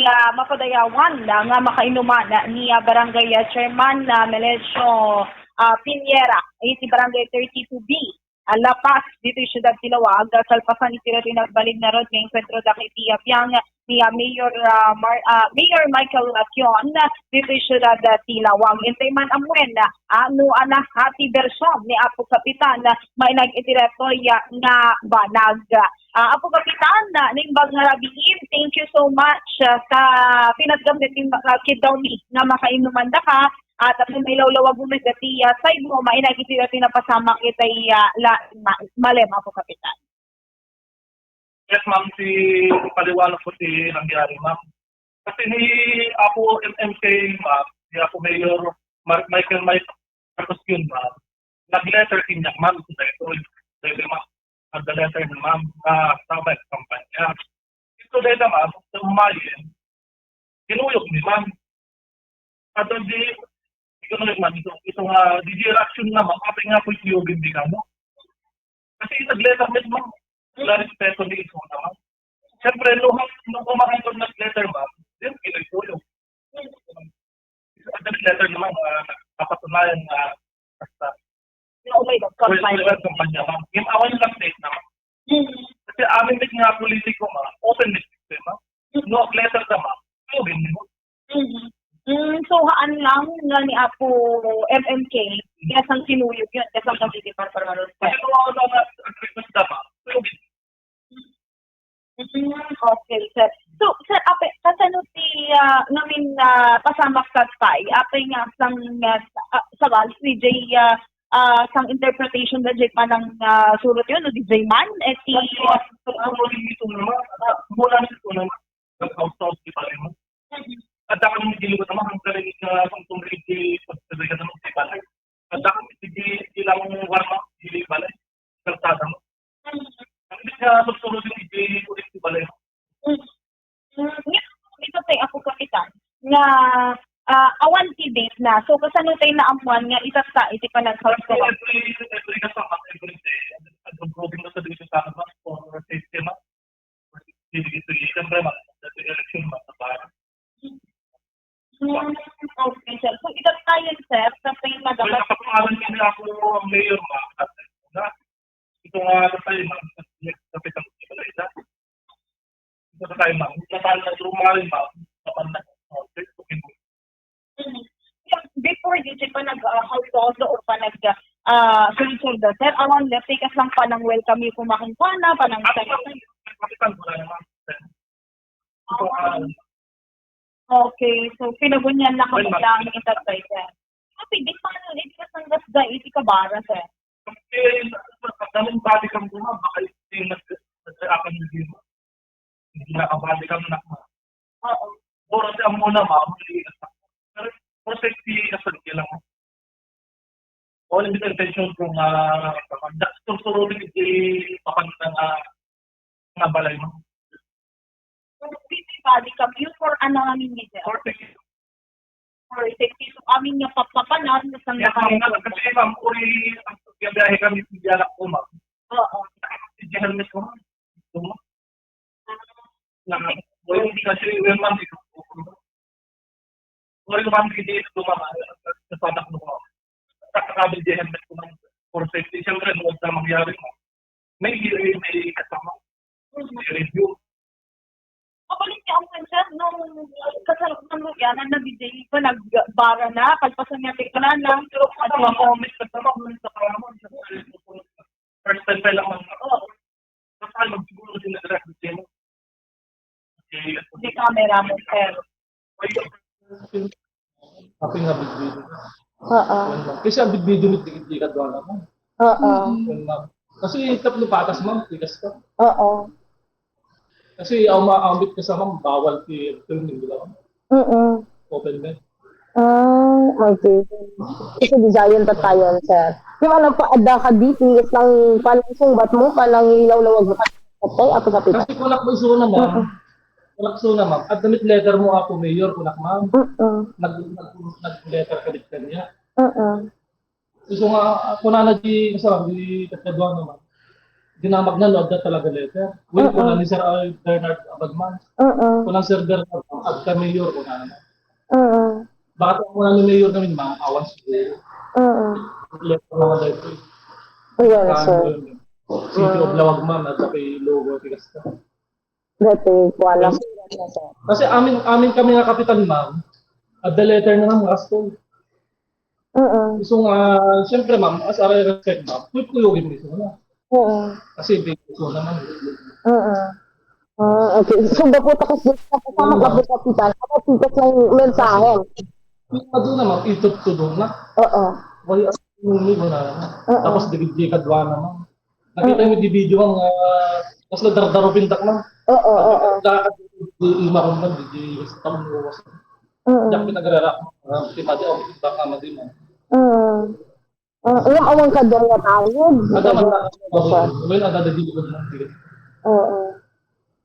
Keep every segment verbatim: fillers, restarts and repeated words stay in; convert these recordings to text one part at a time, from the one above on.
ah, mapadayawan, ah, nga makainuman, ah, ni, ah, Barangay, ah, Chairman, ah, Melesio, ah, Piñera, iti Barangay thirty-two B, ah, La Paz, ditoy siudad ti Laoag, ah, kalpasan iti daytoy nagbalin ngarud nga engkuentro dagiti, ah, biang ni, ah, Mayor, ah, Mar-, ah, Mayor Michael Lacion, ah, ditoy siudad, ah, ti Laoag. Intay man amuen, ah, no, ah, na, ah, ti bersion ni Apo Kapitan, ah, mainag iti daytoy, ah, nga banag. Ah, Apo Kapitan, ah, naimbag nga rabiin, thank you so much, ah, sa pinatgam daytoy, ah, kiddaw mi nga makainumandaka, ah, tapno mailawlawag met daytoy, ah, side mo, mainag iti daytoy napasamak itay, ah, la-, ma-, malem, Apo Kapitan. Yes, ma'am, ti paliwanag ko ti nangyari, ma'am. Kasi ni Apo M M K, ma'am, ni Apo Mayor Mar-, Michael Mike Marcos yun, ma'am. Nag-letter kaniak, ma'am, ito na ito. Pwede, ma'am. Nag-letter na, ma'am, na sabay kampanya. Ito na ito, ma'am, sa umayin, kinuyog ni, ma'am. At di, ito na, ma'am, ito, ito nga, di, di reaction na, ma'am. Apay nga po yung kuyogin di ka mo. Kasi nag-letter met, ma'am. Wala respeto ni ito naman. Siyempre, no, no kumakantod nag-letter, ma'am, then, ito yung kuyog. At nag-letter naman, ah, napatunayan na basta. No, may Well, kampanya. Well, kampanya, ma'am. Yung awan yung update naman. Mm. Kasi amin din nga politiko, ma'am, open discussion, ma'am. No, letter ka, ma'am. Ano din mo? Mm. Mm, so, haan lang nga ni Apo M M K, kaya sang sinuyog yun, kaya sang nagiging para para Kasi kung ano na, ang Christmas na, ma'am. Ano din? Mm, okay, sir. So, sir, apay, kasano ti, ah, ngamin, ah, pasamak tattay? Apay nga sang, ah, sa, ah, sa bali, D J, ah, ah, sang interpretation na D J pa ng, ah, surot yun, no? D J man, eh, ti, Ang, ang, ang, ang, ito naman, ah, mula nito naman, nag-house-house di pa rin, no? At ako naman, dili ko naman, ang galing na, kung tumigil, pag sabi ka naman, di ba, like, at ako, sige, ilang warm up, dili ba, like, kalsada mo? Ang hindi ka, magturo din, hindi, ulit, di ba, like, Mm. Mm, ito tay, Apo Kapitan, nga, ah, awan ti date na. So, kasano tay naammuan nga itatta iti panag-house Kasi ko? Every, every kasama, every day, ang program na sa dito sa akin, for safety na. Hindi dito, siyempre, ma-, sa election, ma-, sa parang. Mm, okay, sir. So, itatta yan, sir, sa tay Well, nagapat- nakapangalan din ako ang mayor, ma-, at, na, ito nga, ano tayo, ma-, sa, sa, sa, sa, Ito tayo, ma'am. Nasaan na trumarin, ma'am? Kapan na, oh, okay, okay. Mm. Yeah, before, di pa nag, ah, household o pa nag, ah, sulsulda, sir. Awan, let's say, kasang panang welcome yung kumakin sana, panang At sa ito, kapitan ko na naman, sir. Ito, ah, Okay, so, pinagunyan na kami Well, lang ni tatay, sir. Kasi di pa, ano, di ka sanggas da, iti kabara, sir. Kasi, pagka nung balikan ko na, baka yung nag-, nag-react ang hindi mo. Hindi nakabalikan na. Oo. Pero siya muna, ma'am, hindi ka sa-, pero for safety, kasi lang. All with intention ko nga, da-, sursuro din iti papanna nga, nga balay mo. Body cam, yun for ano namin ni sir? For safety. For safety. So, amin nga papapanan, tapos ang Yes, ma'am, nakarecord. Kasi, ma'am, uri, ang biyahe kami, biyahe ko, ma'am. Oo. Si Jehel mismo, ma'am. Ito, ma'am. Na, well, hindi kasi, well, ma'am, ito. Well, ma'am, hindi ito, ma'am. Sa panak mo, ma'am. Sa kakabil di helmet ko, ma'am. For safety, siyempre, ano sa mangyari, ma'am. May, may, may kasama. May review. Kapalit niya ang sir, nung kasal-, nung yan, ang nag-D J pa, nagbara na, kalpasan niya, tikman lang. Pero kung ano, ma'am, oh, may kasama, kung may kasama, ma'am, sa First time pa lang, ma'am. Oo. Basta magsiguro din na direct din mo. Okay. Di camera mo, sir. Ay, Kasi nga, bidbido na. Oo. Kasi ang bidbido ni, di, di ka doon naman. Oo. Yun, ma'am. Kasi tapno patas, ma'am, tigas ka. Oo. Kasi ang maambit ka sa, ma'am, bawal ti filming, di ba, ma'am? Mm-mm. Open net. Ah, okay. Kasi design ta tayo, sir. Di ba, nagpaadda ka dito, isang panang sungbat mo, panang ilawlawag mo, patay, ako sa pita. Kasi kunak mo isuna, ma'am. Mm-mm. Kunak isuna, ma'am. At damit letter mo, ako, mayor, kunak, ma'am. Mm-mm. Nag-, nag-, nag-letter ka dit kanya. Mm-mm. So, nga, ako na na di, sa, di, katkaduan naman. Dinamag na, no, adda talaga letter. Well, Oo. Kuna ni Sir, uh, Bernard Abadman. Oo. Kuna Sir Bernard, agka mayor, kuna naman. Oo. Baka kung kuna ni mayor namin, ma'am, awan siguro. Oo. Letter naman dahil ito. Ayan, Saan sir. Yun? City of Lawag, ma'am, at saka yung logo, tigas ka. Dati, wala. Kasi amin, amin kami nga kapitan, ma'am. At the letter na lang, Rasto. Oo. So nga, siyempre, ma'am, as a respect, ma'am, kuyog-kuyogin mo ito na. Oo. Kasi big issue naman. Oo. Ah, okay. So, gapu ta kas-, kas-, kasama Oo. gapu kapitan. Ano, tikas ng mensahe? Yung ano naman, itutudong na. Oo. Wala, ano, wala naman. Oo. Tapos, digid-digad, wala naman. Nakita mo di video, ma'am, nga mas nadardarupin tak, ma'am. Oo, oo. Nakakadima, ma'am, di, di, basta kami mo, Oo. Diyak pinagrara, ah, si Madi, oh, baka Madi, ma'am. Oo. Ah, alam, awan ka doon nga tawag. Ada man na, Yes, sir. Well, ada, ada, di ko na, di ko. Oo.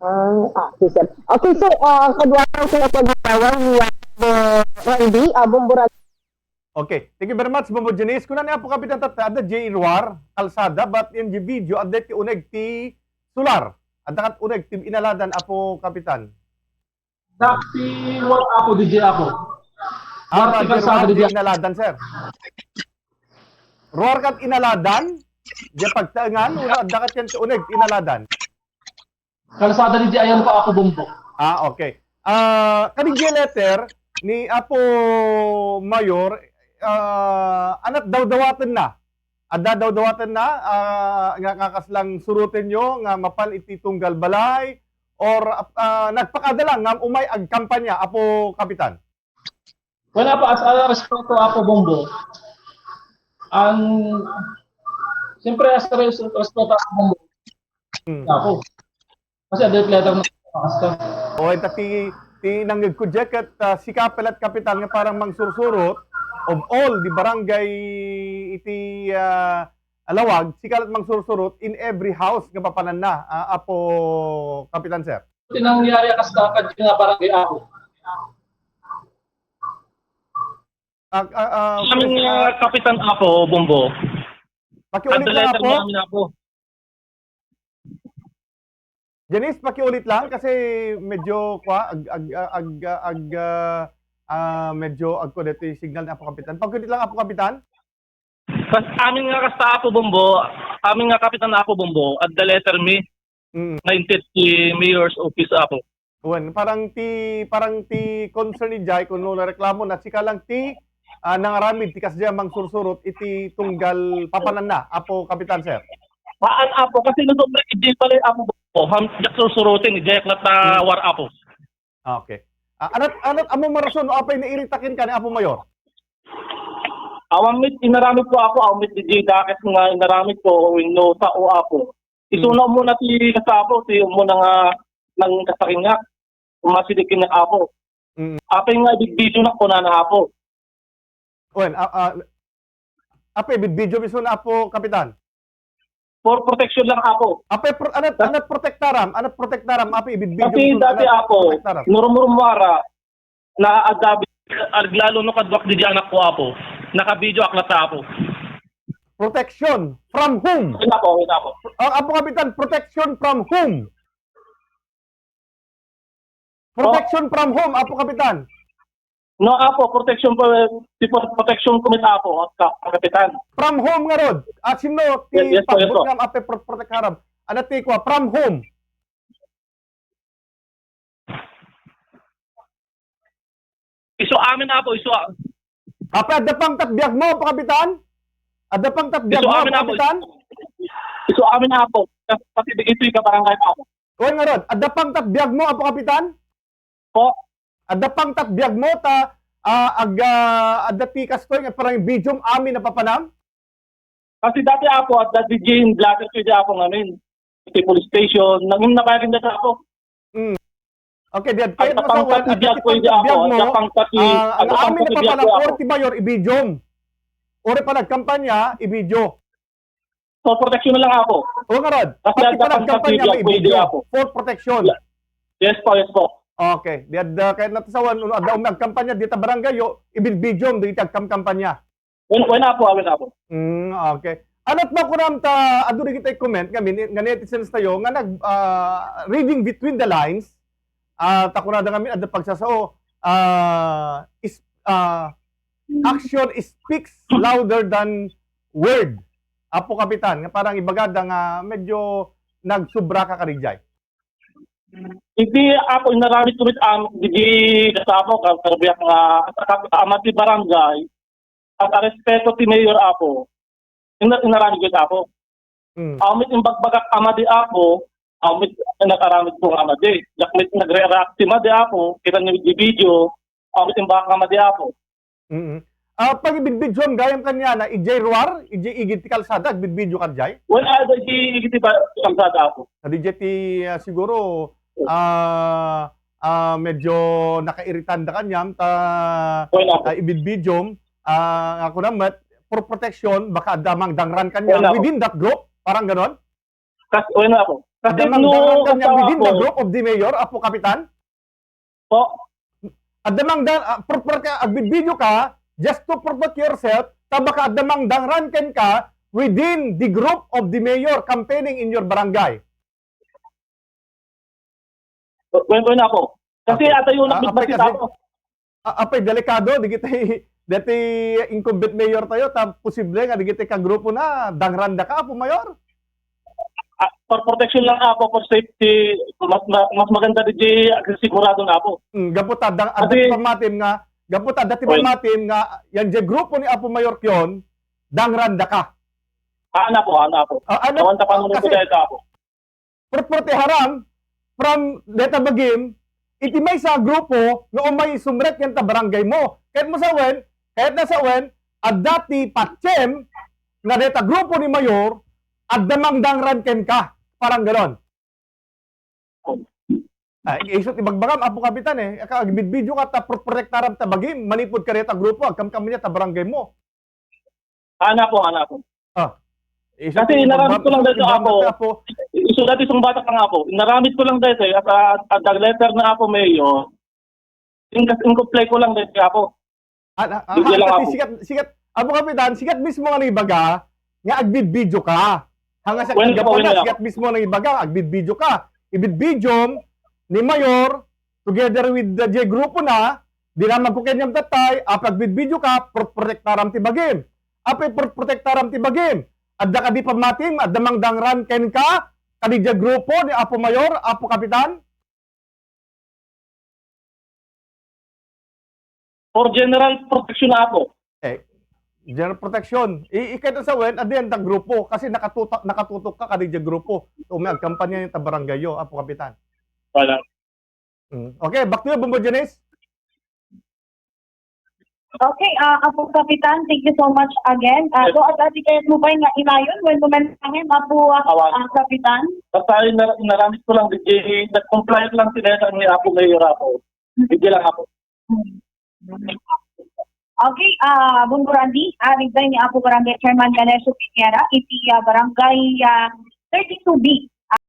Ah, ah, okay, sir. Okay, sir, ah, ang kadwa ko sa pagkakawal ni, ah, Randy, ah, Bumburan. Okay. Thank you very much, Bombo Janice. Kuna ni Apo Kapitan Tata, adda J Ruar, kalsada, but in the video, adda ti uneg ti solar. Adda kat uneg ti inaladan, Apo Kapitan. Dati, what, Apo, D J Apo? Ah, What, Roger, kalsada, Roger, D J? Inaladan, sir. Ruar kat inaladan, di pagtaengan, wala, adda kat yan ti uneg, inaladan. Kalsada ni Ayan pa, Apo Bombo. Ah, okay. Ah, kadi jay letter ni Apo Mayor, ah, anat dawdawaten na. Adda dawdawaten na, ah, nga, nga kaslang suroten nyo nga mapan iti tunggal balay or, ah, nagpakada lang nga umay agkampanya, Apo Kapitan? Wala pa, as a respeto, Apo Bombo. Ang, siyempre, as a res-, respeto, Apo Bombo. Hmm. Ako. Kasi adda ti letter na makasta. O, ita ti, ti nangngegko, Jack, ket, ah, sika pay la't, Kapitan, nga parang mangsursurot of all the barangay iti, ah, Lawag, sika la't mangsursurot in every house nga papananna, ah, Apo Kapitan, sir. Ti nangyari a kasta, kadya nga barangay, Apo. Ah, ah, ah, Amin nga, ah, Kapitan, Apo Bombo. Pakiulit lang, Apo. Amin, Apo. Janice, pakiulit lang kasi medyo, kwa, ag-, ag-, ah, ag-, ah, ag-, ah, ah, medyo agko dito yung signal ni Apo Kapitan. Pakiulit lang, Apo Kapitan. Kas-, amin nga kasta, Apo Bombo, amin nga Kapitan, Apo Bombo, at the letter me, Mm. Nainted ti Mayor's Office, Apo. Wen, parang ti, parang ti concern ni Jai, kuno nareklamo na sika lang ti, ah, nangaramid ti kasdiay a mangsursurot iti tunggal papananna, Apo Kapitan, sir. Haan, Apo, kasi no, sobra, di pala, Apo, ham, diak sursurotin, diak lat, ah, Hmm. war, Apo. Ah, okay. Ah, anat, anat, ammo nga rason no apay nairita kenka ni Apo Mayor? Awan met inaramid ko, Apo, awan met di dakes nga inaramid ko, wenno sao, Apo. Isu Hmm. na umuna ti kasta, Apo, ti umuna nga nangkasta kenka. Masidik kenka, Apo. Hmm. Apay nga ibidbidyo na kunana, Apo. Wen, ah, ah, apay ibidbidyo isu na, Apo Kapitan? For protection lang, Apo. Apay pro-, anat, anat protektaram? Anat protektaram? Apay ibidbidyo isu na, anat protektaram? Kasi dati, Apo, nurumurmuara, na adda bi-, aglalo no kaduak di anakko, Apo. Nakabidio ak latta, Apo. Protection from whom? Wala po, wala po. Ah, Apo Kapitan, protection from whom? Protection from whom, Apo Kapitan? No, Apo, protection po, ti pro-, protection ko met, Apo, at ka-, Kapitan. From whom ngarud? At sino ti Yes, yes po, yes pagbutngam, Apo, pro-, protektaram? Ano ti kwa? From whom? Isu amin, Apo, isu a- Apay, adda pang tat biag mo, Apo Kapitan? Adda pang tat biag Isu mo, amin, Apo Apo. Kapitan? Isu amin, Apo. Kasi, kasi dito yung kabarangay, Apo. Wen ngarud, adda pang tat biag mo, Apo Kapitan? Po? Adda pang tat biag mo, ta, ah, ag-, ah, adda ti kastoy nga parang bidiom amin a papanam? Kasi dati, Apo, at dati Jane Blatterfield, Apo, ngamin. Sa police station, nangin na bayarin na, Apo. Mm. Okay, diad, kaya At sa pangkat biag ko, Apo, sa pangkat, ah, ang amin na papanam, or ti mayor, ibidiom. Or panagkampanya, ibidio. For protection na lang, Apo. O, ngarud. Kasi pati panagkampanya, ibidio. For protection. Yes po, yes po. Okay. Diad, ah, kaya natasawan, uno, adda umay agkampanya, dita barangay, yo, ibibidiom, dita agkamkampanya. Wen, wen, Apo, wen, Apo. Mm, okay. Ano ti makunam ta adu dagiti comment nga min-, nga netizens tayo nga nag, ah, reading between the lines, ah, ta kunada ngamin adda pagsasao, ah, is, ah, "Action speaks louder than word." Apo Kapitan, nga parang ibagada nga medyo nagsubra ka kadi jay. Iti, Apo, inaramid ko met, am, didi, data, Apo, ka-, karbiak nga, ka-, ama ti barangay, at a respeto ti mayor, Apo. Ina-, inaramid ko, Apo. Mm. Aw met imbagbagak a madi, Apo, aw met nakaramid ko nga madi. Diak met nagre-react ti madi, Apo, kita ni di video, aw met imbagak a madi, Apo. Mm. Ah, pagibidbidyoam gayam kaniana, idiay ruar, idiay igid ti kalsada, agbidbidyo ka diay? Well, ah, di igid ti ba-, kalsada, Apo. Ah, di diay ti, ah, siguro, ah, ah, medyo nakairitan da kaniam, ta, Well, Apo. ah, ibidbidyom, ah, ako na met, for protection, baka adda mangdangran kaniam Well, Apo. within that group, parang ganon? Kas-, well, Apo. Kasi Adda no, mangdangran kaniam kasama within the ko. group of the mayor, Apo Kapitan? Po? Adda mangda-, ah, pro-, pro-, ka, agbidbidyo ka, just to protect yourself, ta baka adda mangdangran kenka within the group of the mayor campaigning in your barangay. Well, well, Apo. Kasi Okay. atayo na Ah, apay bitbit kasi, ako. ah, apay delikado, digiti, dati incumbent mayor tayo, ta posible nga digiti kagrupo na, dangranda ka, Apo Mayor? Ah, for protection lang, Apo, for safety, mas ma-, mas maganda di, di sigurado na, Apo. Hmm, gapu ta, dang-, adda Kasi ti pamatim nga, gapu ta, adda ti Oy. pamatim nga, yan di grupo ni Apo Mayor Kion, dangranda ka. Ah, ano po, ano po? Ah, ano? Awan ta paano Kasi, po tayo, Apo? Purpurtiharam from deta bagim, iti maysa a grupo nga umay sumrek ken ta barangay mo. Ket mo sawen, ket na sawen, adda ti patiem nga deta grupo ni Mayor, adda mangdangran kenka. Parang ganon. Ah, isut ibagbagam, Apo Kapitan, eh. Aka, agbidbidyo ka, ta protektaram ta bagim, manipud ka deta grupo, agkamkam niya ta barangay mo. Ana po, ana po. Ah. Isu Kasi ti inaramid ibagba-, ko lang isu dahil ti ibagba-, Apo. Apo. Isu dati sungbatak lang, Apo. Inaramid ko lang dahil, at, at, at letter na, Apo, Mayor. Inkas-, in-comply ko lang dahil, Apo. Ah, ah, ah, Sige lang, pati Apo. sikat, sikat, Apo Kapitan, sikat mismo nga naibaga, nga agbidbidyo ka. Hanga sa Well, kagapon Apo, na, well, sikat mismo nga naibaga, agbidbidyo ka. Ibidbidyom ni Mayor, together with the J grupo na, dinamag ko kaniam tatay, apay agbidbidyo ka, pro-, protektaram ti bagim. Apay pro-, protektaram ti bagim. Adda kadi pamatim, adda mangdangran kenka, kadi J grupo ni Apo Mayor, Apo Kapitan? For general protection, Apo. Eh, general protection. I-, iket sa wen, adi yan ta grupo. Kasi nakatuta-, nakatutok ka, kadi J grupo. Umay agkampanya yung ta barangay yo, Apo Kapitan. Wala. Mm. Okay, back to you, Bombo Janice. Okay, ah, Apo Kapitan, thank you so much again. Ah, Yes. So, at adi kayat mo ba nga ilayon wenno mensahe, Apo, ah, Awan. ah, Kapitan? Basta ina-, inaramid ko lang, di, di, nag-comply lang sila ni Apo Mayor, Apo. Hindi lang, Apo. Okay, ah, Bombo Randy, ah, reply ni Apo Barangay Chairman Ganesio Piñera, iti, ah, Barangay, ah, thirty-two B.